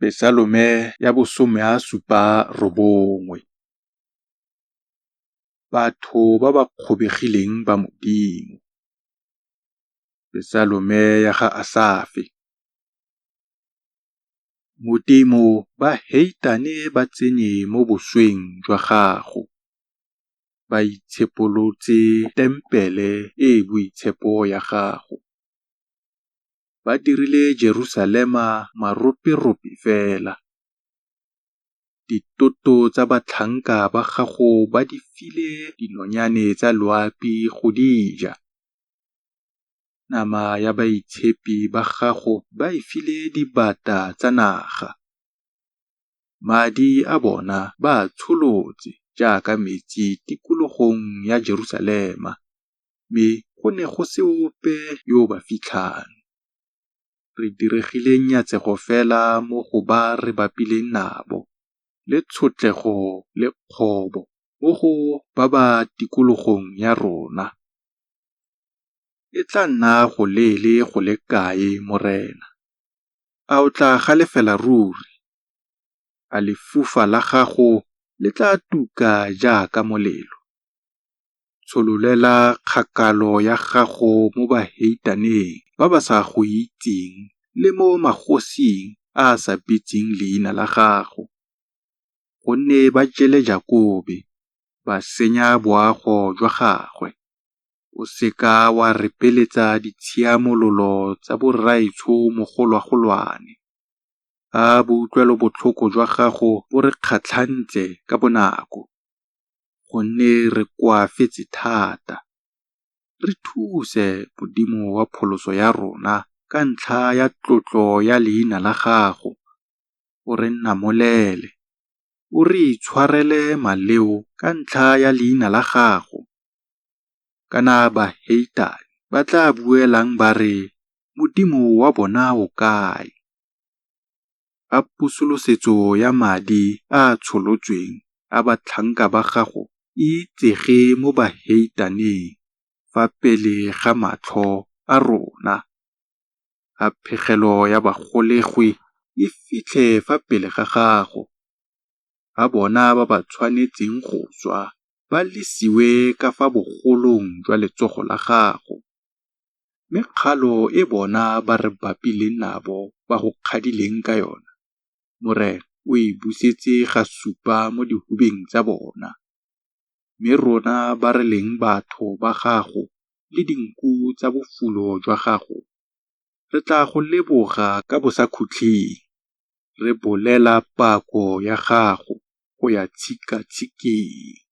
Pesalome ya bo 79. Batho ba ba kgobegileng ba Modimo. Pesalome ya ga Asafe. Modimo, baheitane ba tsene mo bosweng jwa gago, ba itshepolotse Tempele e e boitshepo ya gago, ba dirile Jerusalema maroperope fela. Ditoto tsa batlhanka ba gago ba di file dinonyane tsa loapi go di ja, nama ya baitshepi ba gago ba e file dibata tsa naga. Madi a bona ba a tsholotse jaaka metsi tikologong ya Jerusalema, mme go ne go se ope yo o ba fitlhang. Re diregile nyatsego fela mo go ba re bapileng nabo, le tshotlego le kgobo mo go ba ba tikologong ya rona. E tla nna goleele go le kae, Morena? A o tla galefela ruri? A lefufa la gago le tla tuka jaaka molelo? Tshololela kgakalo ya gago mo baheitaneng ba ba sa go itseng le mo magosing a a sa bitseng leina la gago. Gonne ba jele Jakobe, ba senya boago jwa gagwe. O se ka wa re beletsa ditshiamololo tsa borraetsho-mogolwagolwane. A boutlwelobotlhoko jwa gago bo re kgatlhantse ka bonako, gonne re koafetse thata. Re thuse, Modimo wa pholoso ya rona, ka ntlha ya tlotlo ya leina la gago, o re namolele, o re itshwarele maleo ka ntlha ya leina la gago. Kana baheitane ba tla buelang ba re, Modimo wa bona o kae? A pusolosetso ya madi a a tsholotsweng a batlhanka ba gago e itsege mo baheitaneng fa pele ga matlho a rona. A phegelo ya bagolegwi e fitlhe fa pele ga gago, a bona ba ba tshwanetseng go swa ba lesiwe ka fa bogolong jwa letsogo la gago. Mme kgalo e bona ba re bapileng nabo ba go kgadileng ka yona, Morena, o e busetse gasupa mo dihubeng tsa bona. Mme rona ba re leng batho ba gago le dinku tsa bofulo jwa gago, re tla go leboga ka bosakhutleng, re bolela pako ya gago go ya tshikatshikeng.